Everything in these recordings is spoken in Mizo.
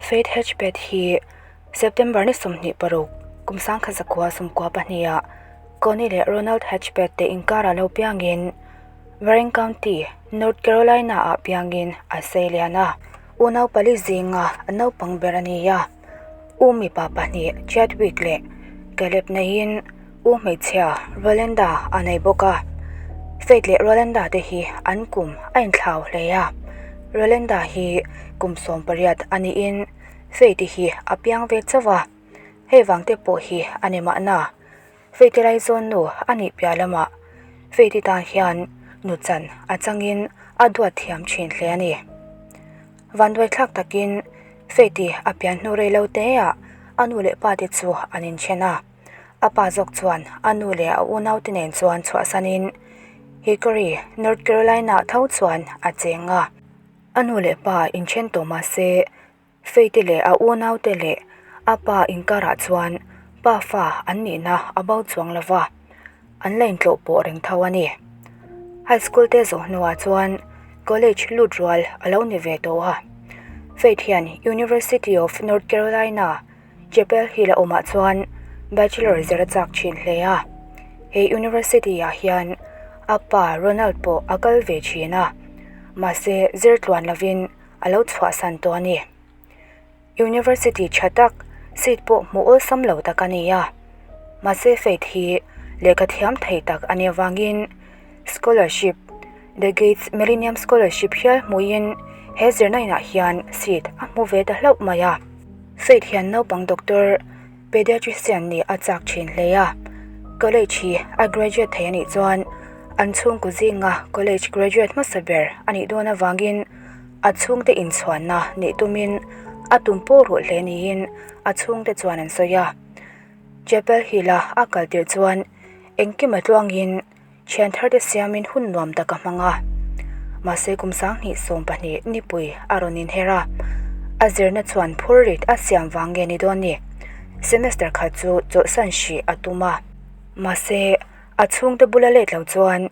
Faith Hedgepeth hi September ni 26, kum 1992-ah Connie leh Ronald Hedgepeth te inkarah lo piangin Warren County, North Carolina-ah piangin a seilian a. Unau pali zinga a naupang ber a ni a. U mipa pahnih Chadwick leh Caleb neiin u hmeichhia Rolanda a nei bawk a. Faith leh Rolanda te hi an kum a inthlau hle a. Rolanda hi kum 18 a niin Faith-i hi a piang ve chauh a. Hei vang te pawh hi a ni mahna. Faith-i laizawn nu a nih piah lamah Faith-i tan hian nuchan a changin a duat thiam thin hle a ni. Vanduaithlak takin Faith-i a pian hnu rei lo teah a nu leh pa te chu an inthen a. A pa zawk chuan a nu leh a unaute nen chuan chhuahsanin Hickory, North Carolina-ah tho chuan a cheng a. A nu leh pa inthen tawh mah se Faith-i leh a unaute leh a pa inkarah chuan pa fa an nihna a bo chuang lo va, an la intlawh pawh reng tho a ni. High school te zawh hnuah chuan college lut rual a lo ni ve tawh a. Faith hian University of North Carolina, Chapel Hill a awmah chuan bachelor zir a chak thin hle a. He university ah hian a pa Ronald pawh a kal ve thin a, mahse zir tluan lovin a lo chhuahsan tawh a ni. University tha tak, seat pawh hmuh awlsam lo tak a ni a. Mahse Faith hi lehkha thiam thei tak a nih avangin scholarship, The Gates Millennium Scholarship hial hmuhin he zirna inah hian seat a hmu ve ta hlauh mai a. Faith hian naupang doctor, pediatrician nih a chak thin hle a. College hi a graduate thei a nih chuan an chhungkaw zinga college graduate hmasa ber a nih dawn avangin a chhungte inchhuanna nih tumin a tum pawh ruh hle niin a chhungte chuan an sawi a. Chapel Hill-a a kal tirh chuan engkim a tluangin Thian thar te siamin hun nuam tak a hmang a, mahse kum 2012 nipui a rawn inher a, a zirna chuan phur rit a siam vang nge ni dawn ni? Semester khat chu chawlhsan hrih a tum a, mahse a chhungte bula let lo chuan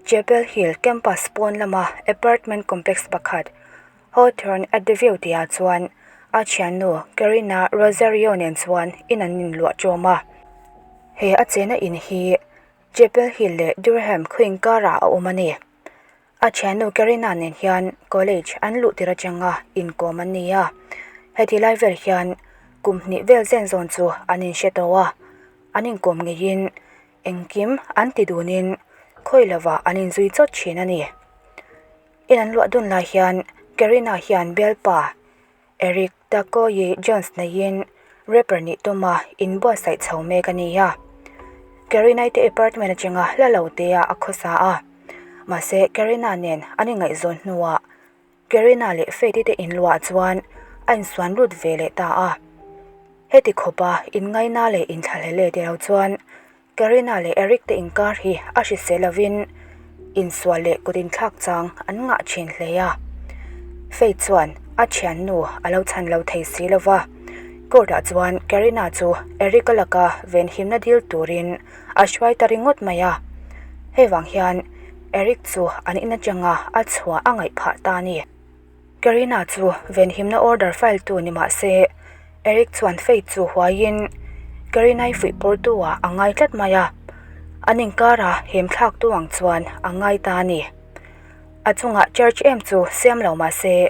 Chapel Hill campus pawn lama apartment complex pakhat Hawthorne at the View tihah chuan a thiannu Karina Rosario nen chuan in an inluah ṭawm a, he a chena in hi Chapel Hill leh Durham khaw inkarah a awm a ni. A thiannu Karina nen hian college an luh tir atanga inkawm an ni a, heti lai vel hian kum hnih vel zen zawn chu an inhre tawh a, an inkawm ngeiin engkim an ti dunin khawi lovah an inzui chawt thin a ni. In an luah dun lai hian Karina hian bialpa Eric Takoyi Jones neiin rapper nih tuma inbuatsaih chho mek a ni a. Karina-i te apartment atanga hla lo te ah a khawsa a. Mahse Karina nen an ingaihzawn hnuah Karina leh Faith-i te inluah chuan a insuan lut ve leh ta a. Heti khawpa inngaina leh inthlahlel leh tilo chuan Karina leh Eric te inkar hi a hrisel lovin insual leh kut inthlak chang an ngah thin hle a. Faith chuan a thiannu a lo chhan lo thei si lo va, court ah chuan Karina chu Eric a laka venhimna dil turin a hruai ta ringawt mai a. Hei vang hian Eric chu an in atanga a chhuah a ngaih phah ta a ni. Karina chu venhimna order file tu ni mah se, Eric chuan Faith chu huaiin Karina-i fuih pawrtu ah a ngai tlat mai a, an inkara hem thlak tu ang chuan a ngai ta a ni. A chungah church em chu siam lo mah se,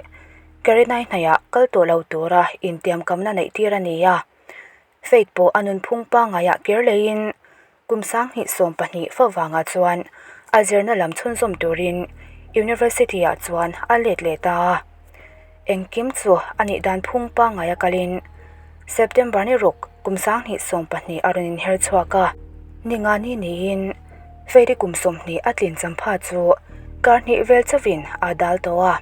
Karina-i hnaihah kal tawh lo tura intiamkamna neih tir a ni a, Faith pawh a nunphung pangaiah kir leiin Kum 2012 fo vangah chuan a zirna lam chhunzawm turin University ah chuan a let leh ta a. Engkim chu a nih dan phung pangngai a kalin September ni ruk kum 2012 a rawn inher chhuak a. Ninga ni niin Fate-i kum 20 a tlin champha chu kar hnih vel chauhin a dal tawh a.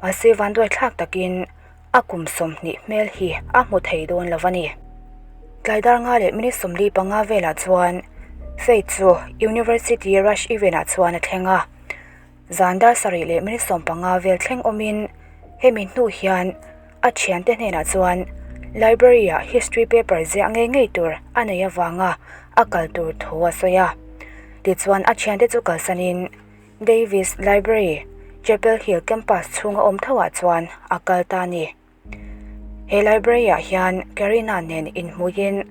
Mahse vanduaithlak takin A kum 20 hmel hi a hmu thei dawn lo a ni. Tlai dar nga leh minute 45 velah chuan Faith chu University Rush event ah chuan a thleng a. Zan dar sarih leh minute 15 vel thleng awmin hemi hnu hian a thiante hnenah chuan library ah history paper ziah ngei ngei tur a nei avanga a kal tur thu a sawi a. Tichuan a thiante chu kalsanin Davis Library, Chapel Hill campus chhunga awm tho ah chuan a kal ta a ni. He library ah hian Karina nen inhmuiin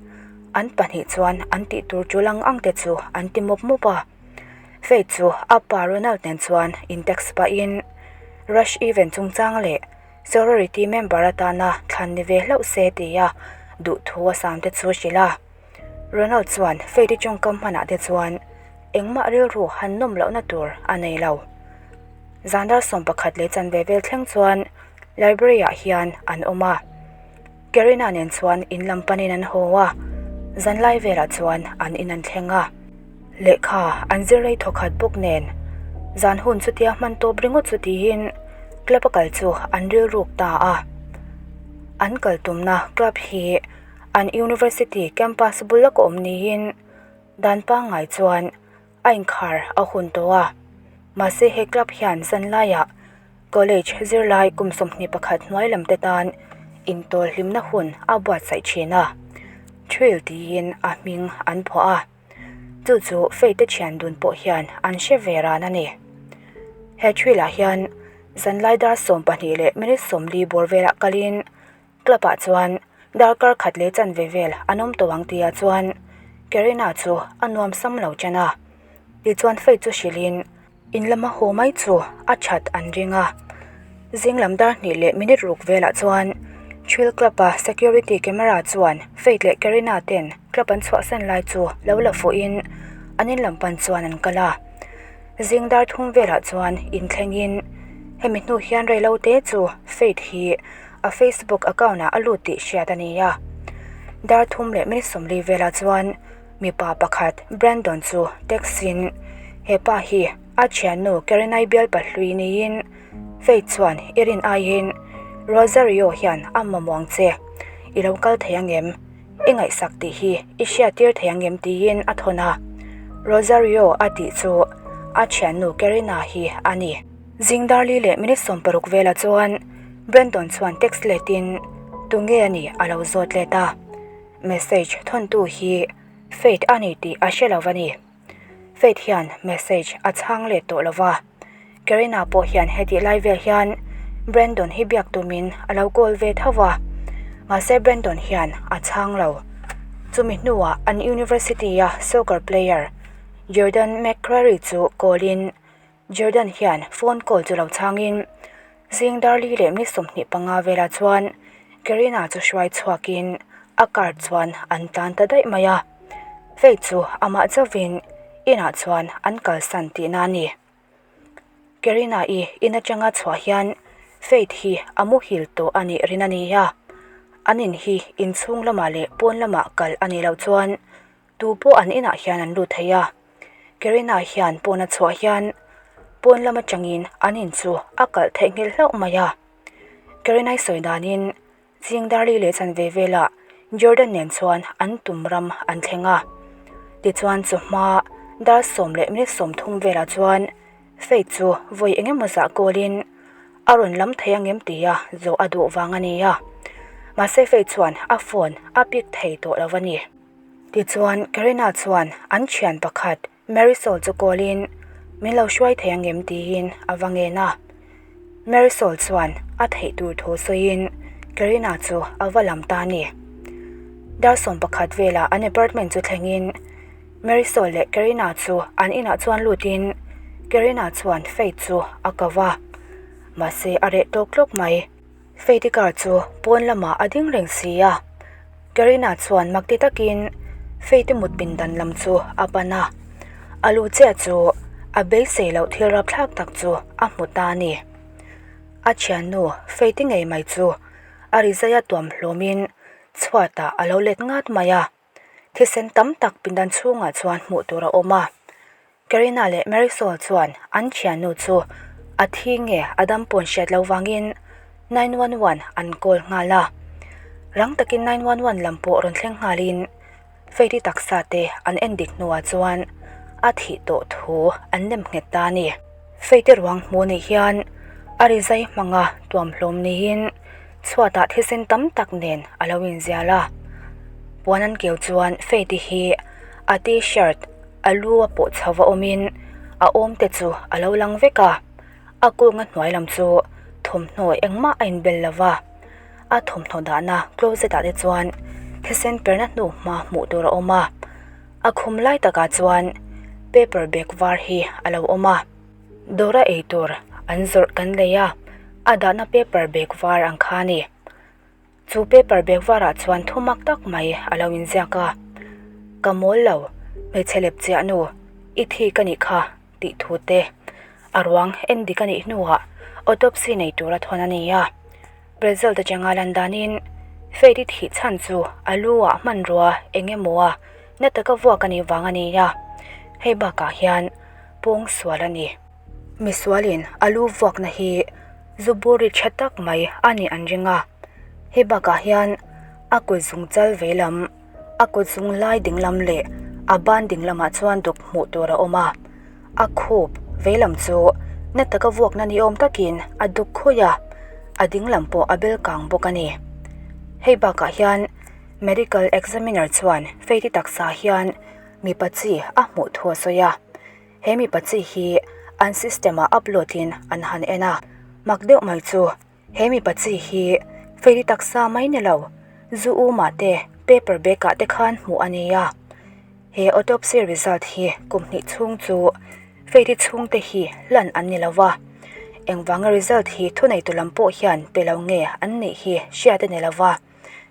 an pahnih chuan an tih tur tul ang ang te chu an ti mawp mawp a. Faith chu a pa Ronald nen chuan in text pahin Rush event chungchang leh sorority member atana thlan ni ve hlauh se tia duhthu a sam te chu a hrilh a. Ronald chuan Faith-i tawngkam hmanah te chuan engmah rilru han nawm lohna tur a nei lo. Zan dar 11 leh chanve vel thleng chuan library ah hian an awm a. Karina nen chuan in lam panin an haw a, zanlai velah chuan an in an thleng a. Lehkha an zir rei thawkhat bawk nen zan hun chutia hman tawp ringawt chu tiin club a kal chu an rilruk ta a. An kal tumna club hi an university campus bul lawk a awm niin dan pangngai chuan a inkhar a hun tawh a. Mahse he club hian zanlaiah College zirlai kum 21 hnuai lam te tan intawl hlimna hun a buatsaih thin a, Thrill tiin a hming an phuah a, chu chu Faith te thian dun pawh hian an hre ve ran a ni. He Thrill ah hian zanlai dar 12 leh minute 40 bawr velah kalin Club ah chuan darkar khat leh chanve vel an awm tawh ang tihah chuan Karina chu a nuam sam lo chen a, tichuan Faith chu hrilhin in lama haw mai chu a that an ring a. Zing lam dar hnih leh minute ruk velah chuan Thrill Club a security camera chuan Faith leh Karina ten club an chhuahsan lai chu lo la fuhin an in lam pan chuan an kal a. Zing dar thum velah chuan inthlengin hemi hnu hian reilote chu Faith hi a Facebook account ah a lut tih hriat a ni a. Dar thum leh minute 40 velah chuan mipa pakhat Brandon chu text in he pa hi a thiannu Karenai bial pahlui niin Faith chuan i rin aiin Rosario hian a mamawh ang che. I lo kal thei angem? I ngaihsak tih hi i hriat tir thei angem tiin a thawn a. Rosario a tih chu a thiannu Karina hi a ni. Zing darli leh minute 60 velah chuan Brandon chuan text letin tunge a nih a lo zawt let a. Message thawntu hi Faith a ni tih a hre lo a ni. Faith hian message a chhang let tawh lo va. Karina pawh hian hetih lai vel hian Brandon hi biak tumin a lo call ve tho va. Mahse Brandon hian a chhang lo. Chumi hnuah an university a soccer player Jordan McCrary chu call in Jordan hian phone call chu lo chhangin zing darli leh minute 25 velah chuan Karina chu hruai chhuakin a car chuan an tlan ta daih mai a. Faith chu amah chauhin inah chuan an kalsan tihna a ni. Karina i in atanga chhuah hian Faith hi a muhil tawh a nih rin a ni a. An in hi inchhung lamah leh pawn lamah kal a nih loh chuan tu pawh an inah hian an lut thei a. Karina hian pawn a chhuah hian pawn lam atangin an in chu a kalh theih nghilh hlauh mai a. Karina i sawi danin Zing darli leh chanve velah Jordan nen chuan an tum ram an thleng a. Tichuan chawhma dar 10 leh minute 30 velah chuan Faith chu vawi eng emaw zah kawlin a rawn lam thei angem tia zawh a duh vang a ni a. Mahse Faith chuan a phone a pick thei tawh lo a ni. Tichuan Karina chuan an thian pakhat Marisol chu call-in min lo hruai thei angem tiin a va ngen a. Marisol chuan a theih tur thu sawiin Karina chu a va lam ta a ni. Dar 11 velah an apartment chu thlengin Marisol leh Karina chu an inah chuan lutin Karina chuan Faith chu a ko va. Mahse a reh tawk tlawk mai. Faith-i car chu pawn lamah a ding reng si a. Karina chuan mak ti takin Faith-i mut pindan lam chu a pan a. A lu chiah chu a beisei loh thil rapthlak tak chu a hmu ta a ni. A thiannu Faith-i ngei mai chu a rizaia tuam hlawmin chhuatah a lo let ngat mai a. Thisen tam tak pindan chhungah chuan hmuh tur a awm a. Karina leh Marisol chuan an thiannu chu a thi nge a dam pawn hriat lo vangin 911 an call nghal a. Rang takin 911 lam pawh rawn thleng nghalin Faith-i taksa te an en dik hnuah chuan a thih tawh thu an nem nghet ta a ni. Faith-i ruang hmuh nih hian a rizai hmanga tuam hlawm niin chhuatah thisen tam tak nen a lo inzial a. Puan an keu chuan Faith-i hi a t-shirt a lu a pawh chho va awmin a awm te chu a lo lang vek a. A kawnga hnuai lam chu thawmhnaw engmah a inbel lo va. A thawmhnaw dahna closet ah te chuan thisen perna hnu hma hmuh tur a awm a, a khum lai takah chuan paper bag var hi a lo awm a, dawra eitur an zawrh kan lei a, a dahna paper bag var ang kha a ni. Chu paper bag varah chuan thu mak tak mai a lo inziak a, Ka mawl lo, hmeichhe lep chiah nu, i thi ka nih kha tih thu te a ruang en dik a nih hnuah autopsy nei tura thawn a ni a. Result atanga lan danin Faith i thih chhan chu a lu ah hmanrua eng emaw a na taka vuak a nih vang a ni a, hei bakah hian pawng sual a ni. Misualin a lu vuakna hi zu bur ri tha tak mai a nih an ring a, hei bakah hian a kut zung chal vei lam, a kut zung lai ding lam leh a ban ding lamah chuan duk hmuh tur a awm a, a khup vei lam chu na taka vuakna ni awm takin a duk khawi a, a ding lam pawh a bel kang bawk a ni. Hei bakah hian medical examiner chuan Faith-i taksa hian mipa chi a hmuh thu a sawi a. He mipa chi hi an system ah upload in an han en a, mak deuh mai chu he mipa chi hi Faith-i taksa mai ni lo, zu um ah te paper bag ah te khan hmuh a ni a. He autopsy result hi kum hnih chhung chu Faith-i chhungte hi hlan an ni lo va, engvanga result hi thuneitu lam pawh hian pe lo nge an nih hi hriat a ni lo va,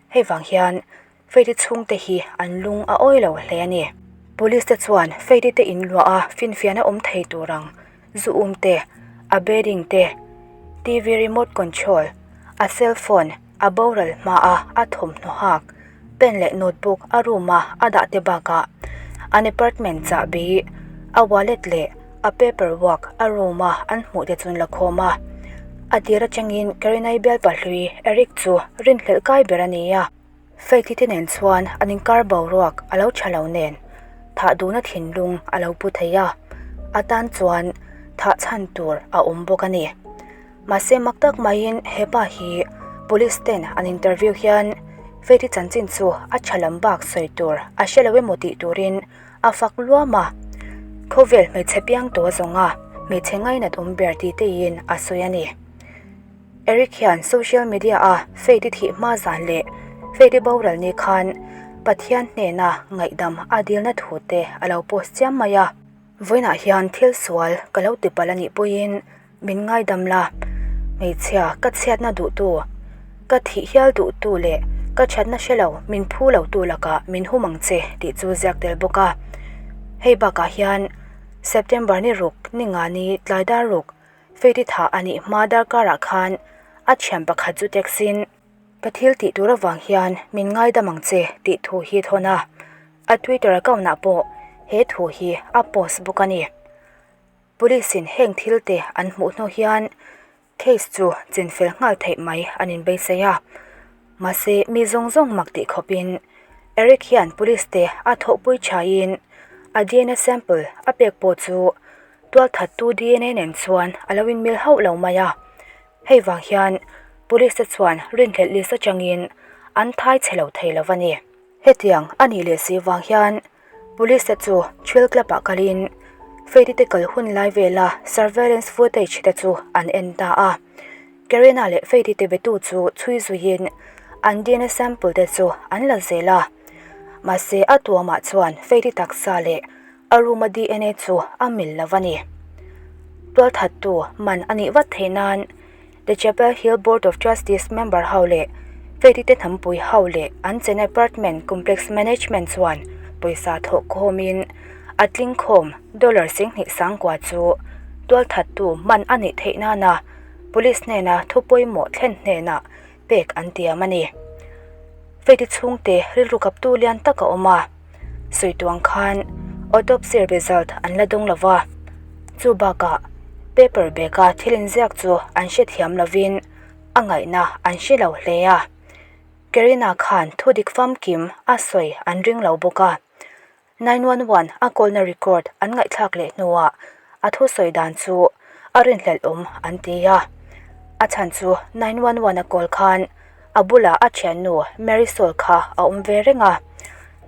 hei vang hian Faith-i chhungte hi an lung a awi lo hle a ni. Police te chuan Faith-i te in luah a finfiahna awm thei tur ang zu um te, a bedding te, TV remote control, a cell phone, a boral hma a a thawmhnaw hak, pen leh notebook a room a a dah te bakah an apartment chahbi, a wallet leh a paper work a room a an hmuh te chu an la khawm a. A tir atangin Karenai bialpa hlui Eric chu rinhlelh kai ber a ni a. Faith-i te nen chuan an inkar boruak a lo tha lo nen thah duhna thinlung a lo pu thei a, a tan chuan thah chhan tur a awm bawk a ni. Mahse mak tak maiin hepa hi police ten an interview hian Faith-i chanchin chu a tha lam bak sawi tur a hre lo emaw tih turin a fak luam a, khawvel hmeichhe piang tawh zawnga hmeichhe ngainat awm ber tih teiin a sawi a ni. Eric hian social media a Faith-i thih hma zan leh Faith-i boral ni khan Pathian hnena ngaihdam a dilna thu te a lo post chiam mai a. Vawiinah hian thil sual ka lo ti palh a nih pawhin min ngaidam la, hmeichhia ka chhiatna duhtu, ka thih hial duhtu leh ka thatna hre lo min phu lotu lakah min hum ang che tih chu ziak tel bawk a. Hei bakah hian September ni ruk ni nga ni tlai dar ruk Faith-i thah a nih hma darkarah khan a thian pakhat chu text-in, Ka thil tih tur avang hian min ngaidam ang che tih thu hi thawn a, a Twitter account-ah pawh he thu hi a post bawk a ni. Police-in heng thil te an hmuh hnu hian case chu chinfel nghal theih mai an inbeisei a, mahse mi zawng zawng mak tih khawpin Eric hian police te a thawhpui thain a DNA sample a pek pawh chu Tualthattu dna nen chuan a lo inmil hauh lo mai a, hei vang hian police te chuan rinhlelh list atangin an thai chhe lo thei lo a ni. Hetiang a nih leh si vang hian police te chu Thrill Club ah kalin Faith-i te kal hun lai vela surveillance footage te chu an en ta a, Karina leh Faith-i te betu chu chhui zuiin an dna sample te chu an la zel a, mahse a tuamah chuan Faith-i taksa leh A room a dna chu a mil lo a ni. Tualthattu man a nih vat theih nan The Chapel Hill Board of Trustees member ho leh Faith-i te hnampui ho leh an chen apartment complex management chuan pawisa thawh khawmin a tling khawm dollar 10,000 sangkua chu tualthattu man a nih theih nana police hnena thu pawimawh thlen hnenah pek an tiam a ni. Faith-i chhungte rilru kaptu lian tak a awm a. Sawi tuang khan autopsy result an la dawng lo va, chu bakah paper bag a thil inziak chu an hrethiam lovin a ngaihna an hre lo hle a. Karina khan thudik famkim a sawi an ring lo bawk a, 911 a call-na record an ngaihthlak leh hnuah a thusawi dan chu a rinhlelh awm an ti a. A chhan chu 911 a call khan A bulah a thiannu Marisol kha a awm ve reng a,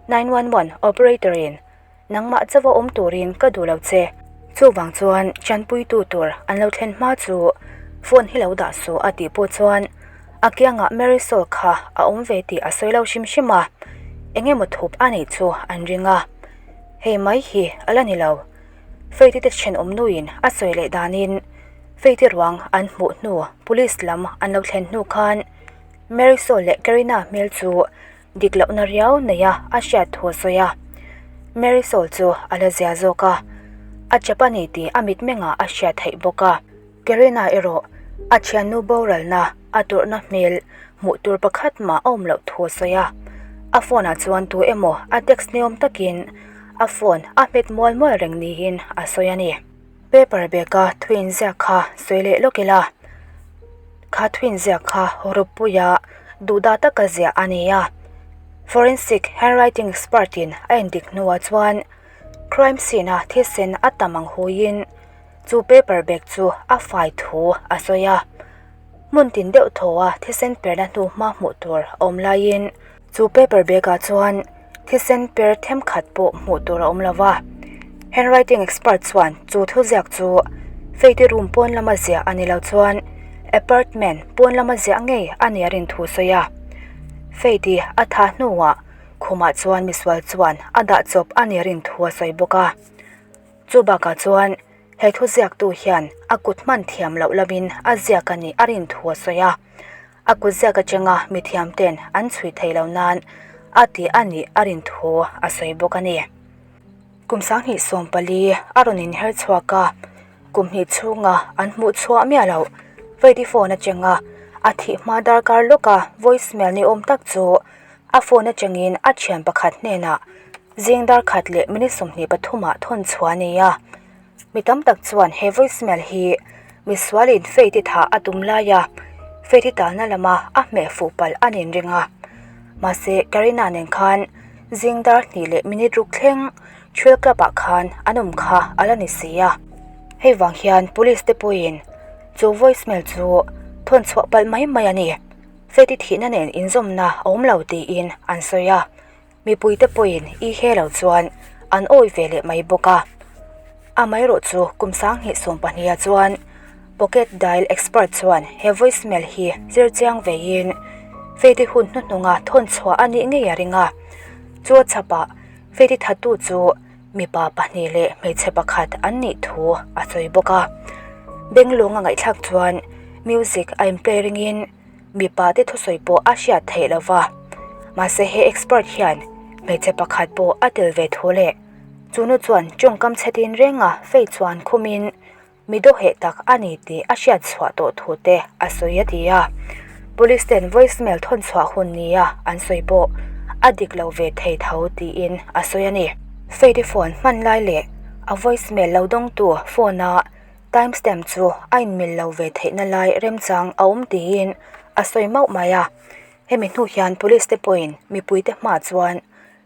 911 operator in nangmah chauha awm turin ka duh lo che, chuvang chuan chanpuitu tur an lo thlen hma chu phone hi lo dah suh a tih pawh chuan A kiangah Marisol kha a awm ve tih a sawi lo hrim hrim a, eng emaw thup a neih chu an ring a. Hei mai hi a la ni lo. Faith-i te thenawm nuin a sawi leh danin Faith-i ruang an hmuh hnu police lam an lo thlen hnu khan Marisol leh Karina hmel chu dik lohna riau neia a hriat thu a sawi a. Marisol chu a la zia zawk a, a chap a ni tih a mitmengah a hriat theih bawk a. Karina erawh a thiannu boralna a tawrhna hmel hmuh tur pakhat mah a awm loh thu a sawi a. A phone ah chuan tu emaw a text hniawm takin a phone a hmet mual mual reng niin a sawi a ni. Paper bag a thu inziak kha sawi leh lawk ila, kha thu inziak kha Rupuia duhdah taka ziah a ni a. Forensic handwriting expert in a endik hnuah chuan crime scene a thisen a tam ang huiin chu paper bag chu a fai thu a sawi a. Hmun tin deuh thaw a thisen perna hnu hma hmuh tur a awm laiin chu paper bag ah chuan thisen per themkhat pawh hmuh tur a awm lo va. Handwriting expert chuan chu thuziak chu Faith-i room pawn lama ziah a ni lo chuan apartment pawn lama ziah ngei a nia rin thu sawi a. Faith-i a thah hnuah khumah chuan misual chuan a dah chawp a nia rin thu a sawi bawk a. Chu bakah chuan he thuziaktu hian a kut hman thiam loh lovin a ziak a nih a rin thu a sawi a. A kut ziak atanga mithiam ten an chhui thei lo nan a tih a nih a rin thu a sawi bawk a ni. Kum 2014 a rawn inher chhuak a, kum hnih chhunga an hmuh chhuah miah loh Faith-i phone atanga a thih hma darkar lawka voicemail ni awm tak chu a phone atangin a thian pakhat hnenah zing dar khat leh minute 23 ah thawn chhuah a ni a. Mi tam tak chuan he voicemail hi misualin Faith-i thah a tum laia Faith-i talna lama a hmeh fuh palh a nin ring a. Mahse, Karina nen khan zing dar hnih leh minute ruk thleng Thrill Club ah khan an awm kha a la ni si a. Hei vang hian police te pawhin chu voicemail chu thawn chhuah palh mai mai a ni. Faith-i thihna nen inzawmna a awm lo tiin an sawi a. Mipuite pawhin i he lo chuan an awi ve leh mai bawk a. Amaherawh chu kum 2020 ah chuan Pocket Dial Expert chuan he voicemail hi zir chiang veiin Faith-i hun hnuhnunga thawn chhuah a nih ngei a ring a. Chu a chhapah Faith-i thattu chu mipa pahnih leh hmeichhe pakhat an nih thu a sawi bawk a. Benglung a ngaihthlak chuan music a inplay ringin Mipa te thusawi pawh a hriat theih lo va, mahse he expert hian hmeichhe pakhat pawh a tel ve thu leh chu nu chuan tawngkam chhe tin renga fei chuan khumin mi dawheh tak a ni tih a hriat chhuah tawh thu te a sawi a ti a. Police ten voicemail thawn chhuah hun nia an sawi pawh a dik lo ve thei tho tiin a sawi a ni. Faith-i phone hman lai leh a voicemail lo dawngtu phone-a Timestamp chu a inmil lo ve theihna lai remchang a awm tiin a sawi mauh mai a. Hemi hnu hian police te pawhin mipuite hmaah chuan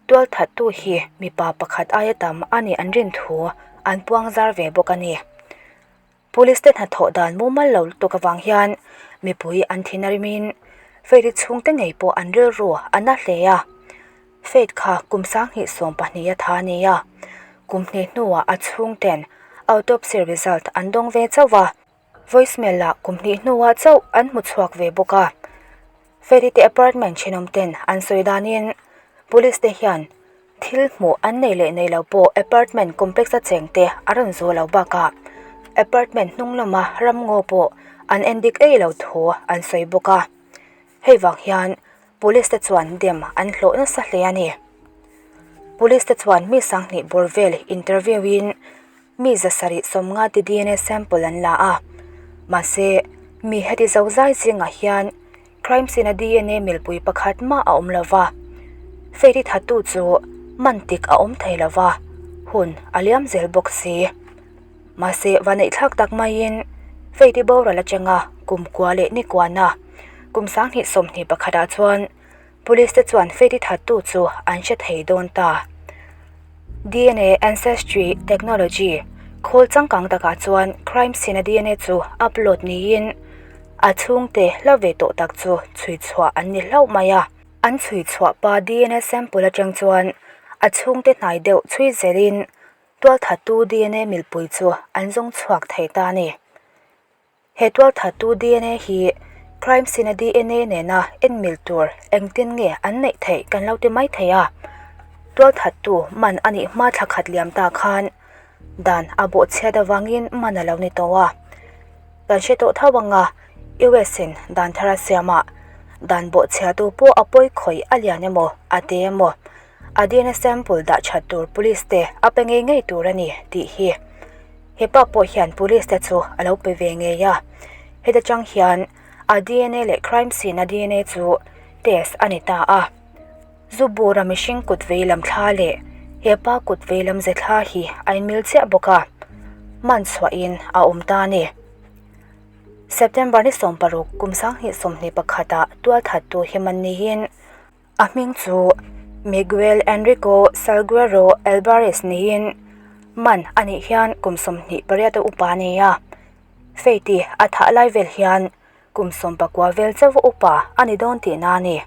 tualthattu hi mipa pakhat aia tam a nih an rin thu an puang zar ve bawk a ni. Police te hnathawh dan mumal lo lutuk avang hian mipui an thin a rimin Faith-i chhungte ngei pawh an rilru a na hle a. Faith kha kum 2020 a tha a ni a, kum hnih hnuah a chhungten autopsy result an dawng ve chauh va, voicemail ah kum hnih hnuah chauh an hmu chhuak ve bawk a. Faith-i te apartment thenawm ten an sawi danin police te hian thil hmuh an nei leh nei lo pawh apartment complex a cheng te a rawn zual lo bakah apartment hnung lama ramngaw pawh an endik ei lo thu an sawi bawk a. Hei vang hian Police te chuan dem an hlawh nasa hle a ni. Police te chuan mi sanghnih bawr vel interview in mi zasarih sawmnga te DNA sample an la a. Mahse, mi heti zo zai zingah hian crime scene a DNA milpui pakhat mah a awm lo va. Faith-i thattu chu man tik a awm thei lo va, hun a liam zel bawk si. Mahse, vaneihthlak tak maiin Faith-i boral atanga kum kua leh ni kuana kum 2021 ah chuan Police te chuan Faith-i thattu chu an hre thei dawn ta. DNA Ancestry Technology khawl changkang takah chuan crime scene a DNA chu upload niin a chhungte hla ve tawh tak chu chhui chhuah an ni hlauh mai a. An chhui chhuah pa DNA sample atang chuan a chhungte hnai deuh chhui zelin Tualthattu DNA milpui chu an zawng chhuak thei ta a ni. He tualthattu DNA hi Crime scene a DNA nena en mil tur engtin nge an neih theih kan lo ti mai thei a. Tualthattu man a nih hma thla khat liam ta khan dan a bawhchhiat avangin man a lo ni tawh a. Kan hre tawh tho anga US in dan thar a siam a, dan bawhchhiatu pawh a pawi khawih a lian emaw a te emaw a DNA sample dah that tur police te a pe ngei ngei tur a ni tih hi. He pa pawh hian police te chu a lo pe ve ngei a, heta tang hian a DNA leh crime scene a DNA chu test a ni ta a. Zu bura mihring kut vei lam thla leh he pa kut vei lam ze thla hi a inmil chiah bawk a, man chhuahin a awm ta a ni. September ni 16 kum 2021 ah tualthattu hi man niin a hming chu Miguel Enrico Salguero Alvarez niin man a nih hian kum 28 a upa a ni a, Faith-i a thah lai vel hian Kum 19 vel chauh upa a ni dawn tihna a ni.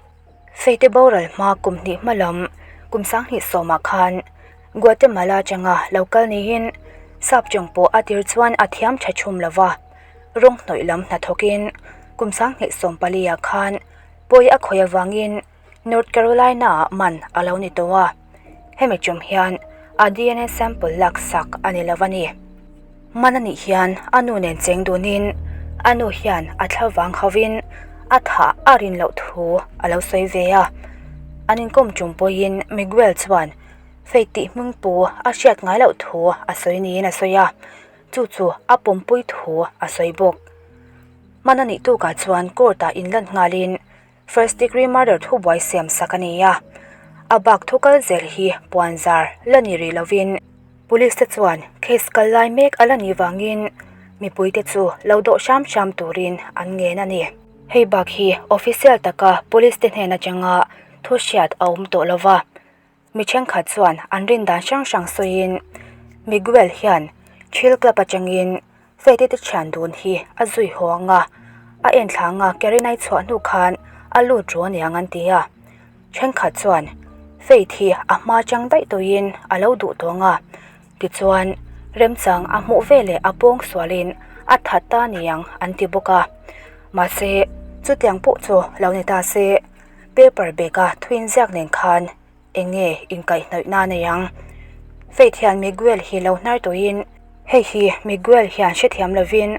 Feite boral hma kum hnih hma lam kum 2010 ah khan Guatemala atanga lo kal niin sap chawng pawh a tir chuan a thiam tha chhum lo va, rawng hnawih lam hnathawkin kum 2014 ah khan pawi a khawih avangin North Carolina ah man a lo ni tawh a, hemi tum hian a DNA sample laksak a ni lo a ni. Man a nih hian a nu nen cheng dunin a nu hian a thlavang hovin a thah a rin loh thu a lo sawi ve a. An inkawm tum pawhin Miguel chuan Faith tih hming pu a hriat ngai loh thu a sawi niin a sawi a, chu chu a pawmpui thu a sawi bawk. Man a nih tukah chuan court ah inlan nghalin First degree murder thu buai siam sak a ni a, a bak thu kal zel hi puan zar la ni rih lovin Police te chuan case kal lai mek a la nih vangin mipui te chu lo dawh hram hram turin an ngen a ni. Hei bak hi official taka police te hnen atanga thu hriat a awm tawh lova, Mi thenkhat chuan an rin dan hrang hrang sawiin Miguel hian thil club atangin Fate te thian dun hi a zui haw ang a, a enthla anga Karenai chhuah hnu khan a lut ru aniang an ti a. Thenkhat chuan Faith hi a hma chang daih tawhin a lo duh tawh ang a, tichuan remchang a hmuh veleh a pawng sualin a that ta aniang an ti bawk a. Mahse chutiang pawh chu lo ni ta se paper bag a thuin ziak nen khan Eng nge inkaihhnawih na nei ang? Faith hian Miguel hi lo hnar tawhin hei hi Miguel hian hrethiam lovin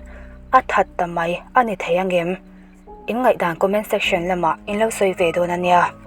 a that ta mai a ni thei angem? In ngaihdan comment section lamah in lo sawi ve dawn a nia.